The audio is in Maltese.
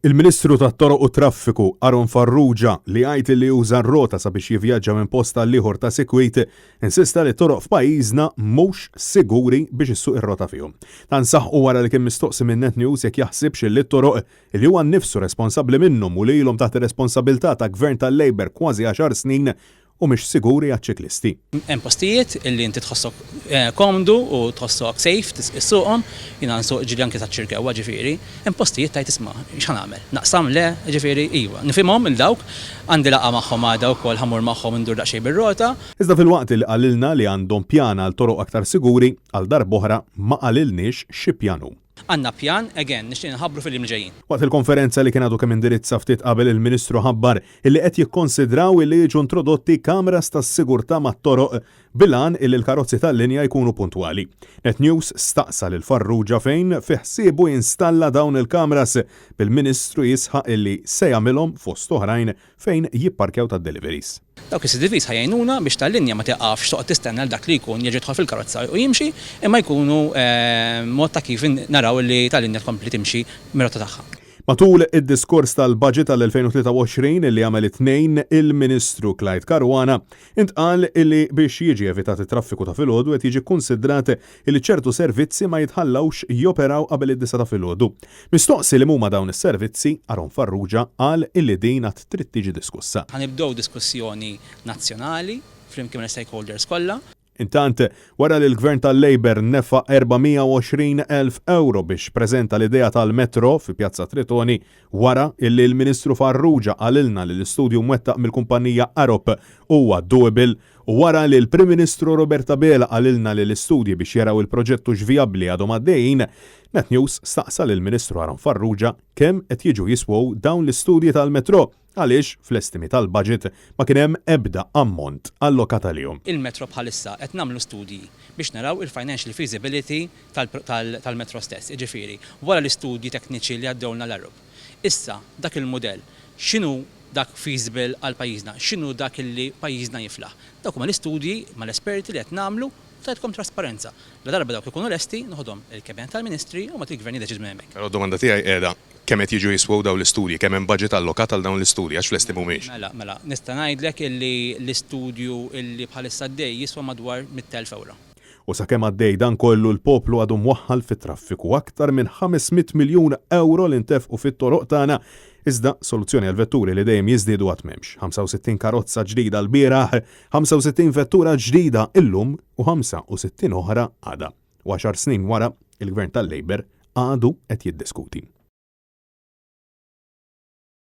Il-Ministru tat-Toroq u Traffiku, Aaron Farrugia, li jgħid li juża r-rota sabiex jivvjaġġa minn post għal ieħor ta' sikwit, insista li t-toroq f'pajjiżna mhux siguri biex issuq ir-rota fihom. Dan saħqu wara li kien mistoqsi minn Net News jekk jaħsibx li t-toroq, li huwa nnifsu responsabbli minnhom u li ilhom taħt ir-responsabilità ta' Gvern tal-Labour kważi għaxar snin, humiex siguri għaċ-ċiklisti. Hemm postijiet illi inti tħossok komdu u tħossok safe issuqhom, jiena nsuq ġieli anke saċ-Ċirkewwa ġifieri, hemm postijiet tgħid isma' x'ħa nagħmel, naqsam le, ġifieri iva, nifhimhom 'il dawk, għandi laqgħa magħhom għada wkoll ħa mmur magħhom indur daqsxejn bir-rota. Iżda filwaqt li qalilna li għandhom pjan għal toroq aktar siguri, għal darb'oħra ma qalilniex xi pjan hu. Għandna pjan, again, nixtieq inħabbru fil-jiem li ġejjin. Waqt il-konferenza li kien għadu kemm indirizza ftit qabel il-Ministru ħabbar illi qed jikkonsidraw illi jiġu introdotti kameras tas-sigurtà mat-toroq bil-għan illi l-karozzi tal-linja jkunu puntwali. Net News staqsa lil Farrugia fejn fi ħsiebu jinstalla dawn il-kameras bil-Ministru jisħaq illi se jagħmilhom fost oħrajn fejn jipparkjaw tad-deliveries. Dawk is-CCTVs ħa jgħinuna biex tal-linja ma tiqafx toqgħod tistenna lil dak li jkun jerġa' jidħol fil-karozza u jimxi, imma jkunu mod ta' kif naraw li tal-linja tkompli timxi mir-rotta tagħha. Matul id-diskors tal-Budget għall-2023 li għamel it-Tnejn il-Ministru Clyde Caruana, intqal li biex jiġi evitat it-traffiku ta' filgħodu qed jiġi kkunsidrat li ċertu servizzi ma jitħallawx joperaw qabel id-disgħa ta' filgħodu. Mistoqsi liema huma dawn is-servizzi, Aaron Farrugia qal illi din għad trid tiġi diskussa. Ħa nibdew diskussjoni nazzjonali flimkien mal-istakeholders kollha. Intant, wara li l-Gvern tal-Labour nefaq 420 elf ewro biex preżenta l-idea tal-metro fi Pjazza Tritoni, wara illi l-Ministru Farrugia qalilna li l-istudju mwettaq mill-kumpanija Arup huwa doable u wara li l-Prim Ministru Robert Abela qalilna li l-istudji biex jaraw il-proġett hux vijabbli għadhom għaddejjin, Net News staqsa lill-Ministru Aaron Farrugia kemm qed jiġu jiswew dawn l-istudji tal-metro għaliex fl-estimi tal-budget ma kien hemm ebda ammont allokat għalihom. Il-metro bħalissa qed nagħmlu studji biex naraw il-financial feasibility tal-metro stess, jiġifieri wara l-istudji tekniċi li għaddewlna l-Arup. Issa dak il-mudell x'inhu dak feasible għal pajjiżna, x'inhu dak illi pajjiżna jiflaħ. Dawk huma l-istudji mal-esperti li qed nagħmlu Tajtkom trasparenza. Ladarba dawk ikunu lesti, noħodhom il-Kabinett tal-Ministri u mbagħad il-Gvern jiddeċiedi minn hemmhekk. Però d-domanda tiegħi qiegħda, kemm qed jiġu jiswew dawn l-istudji? Kemm hemm budget allokat għal dawn l-istudji? Għax fl-esti mhumiex. Mela, mela, nista' ngħidlek illi l-istudju illi bħalissa għaddej jiswa madwar 100,000 ewro. U sakemm għaddej dan kollu l-poplu għadu mwaħħal fit-traffiku. Aktar minn 500 miljun ewro li ntefqu fit-toroq tagħna iżda soluzzjoni għall-vetturi li dejjem jiżdiedu għad m'hemmx. 65 karozza ġdida lbieraħ, 65 vettura ġdida illum u 65 oħra għada. U għaxar snin wara, il-Gvern tal-Labour għadu qed jiddiskuti.